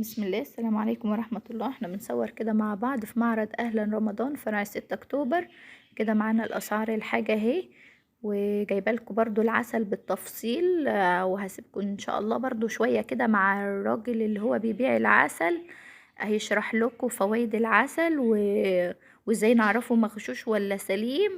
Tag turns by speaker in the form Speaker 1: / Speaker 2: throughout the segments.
Speaker 1: بسم الله، السلام عليكم ورحمة الله. احنا بنصور كده مع بعض في معرض اهلا رمضان فرع 6 اكتوبر. كده معانا الاسعار الحاجة اهي، وجايبه لكم برضو العسل بالتفصيل. وهسيبكم ان شاء الله برضو شوية كده مع الراجل اللي هو بيبيع العسل، هيشرح لكم فوائد العسل وازاي نعرفه مغشوش ولا سليم،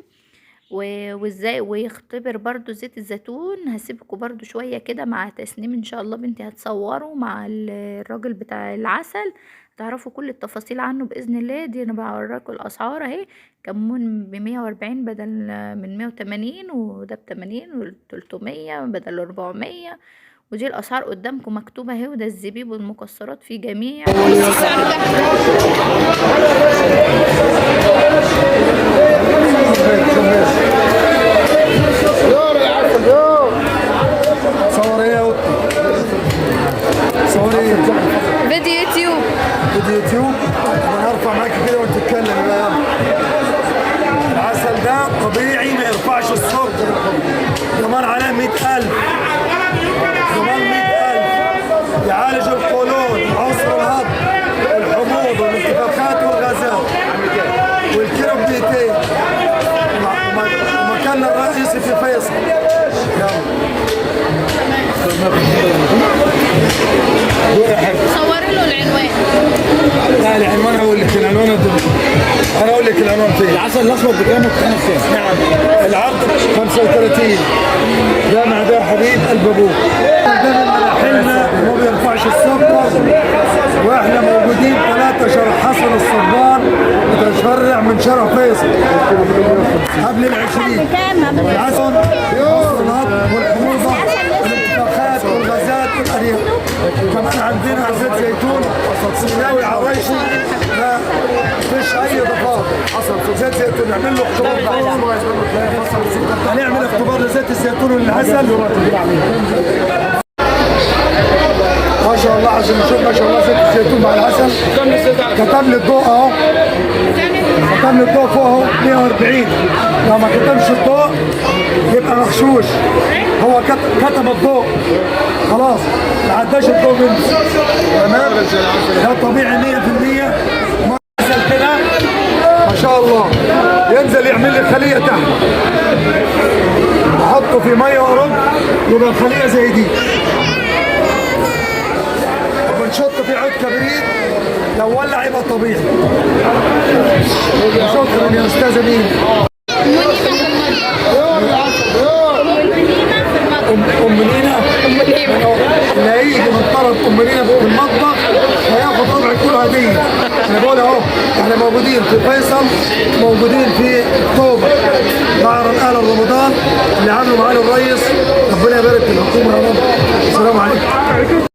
Speaker 1: وازاي ويختبر برضو زيت الزيتون. هسيبكم برضو شوية كده مع تسنيم ان شاء الله، بنتي هتصوره مع الراجل بتاع العسل، تعرفوا كل التفاصيل عنه بإذن الله. دي انا بوريكم الاسعار اهي، كمون ب140 بدل من 180، وده ب80، و300 بدل 400، ودي الاسعار قدامكم مكتوبة اهي. وده الزبيب والمكسرات في جميع
Speaker 2: السعر ده.
Speaker 3: صور ايه يا قطة؟ صور ايه؟
Speaker 2: فيديو يوتيوب.
Speaker 3: فيديو يوتيوب؟ انا هرفع معاك كده وانت تتكلم بقى. يلا. العسل ده طبيعي ما يرفعش السكر، ضمان عليه 100,000، ضمان 100,000، يعالج القولون، عسر الهضم، الحموض والانتفاخات والغازات، والكيلو ب 200. ومكاننا الرئيسي في فيصل. يلا.
Speaker 2: صوري له العنوان.
Speaker 3: لا، العنوان اقول لك العنوان، انا اقول لك العنوان فين.
Speaker 4: العسل الاسود بكام والطحينه بكام؟
Speaker 3: نعم، العرض 35، ده مع ده حبيب قلب ابوه. ده من مراحلنا وما بيرفعش السكر، واحنا موجودين 3 شارع حسن الصبان، متفرع من شارع فيصل قبل ال20. العسل الهضم والحموضه والانتفاخات والغازات والارياف. كمان عندنا زيت زيتون سيناوي عرايشي، ما فيش اي اضافات. زيت زيتون نعمل له اختبار، هنعمل اختبار لزيت الزيتون والعسل ما شاء الله، عشان نشوف ما شاء الله زيت الزيتون مع العسل. كتم لي الضوء اهو، كتم لي الضوء فوق اهو 140. لو ما كتمش الضوء يبقى مغشوش. هو كتم الضوء خلاص، ما عداش الضوء منه. تمام، ده طبيعي 100%. عسل كده ما شاء الله ينزل يعمل لي خليه تحت، احطه في مية وارج يبقى الخلية زي دي. بنشط فيه عود كبريت، لو ولع يبقى طبيعي. شكرا يا استاذه مين.
Speaker 2: منيمة في المطبخ. منيمة في المطبخ.
Speaker 3: ام لينا، اللي هيجي من طرف ام لينا في المطبخ هياخد ربع كيلو هديه. انا بقول اهو، احنا موجودين في فيصل، موجودين في اكتوبر، معرض اهل رمضان اللي عامله معانا الريس، ربنا يبارك في الحكومة يا رب. السلام عليكم.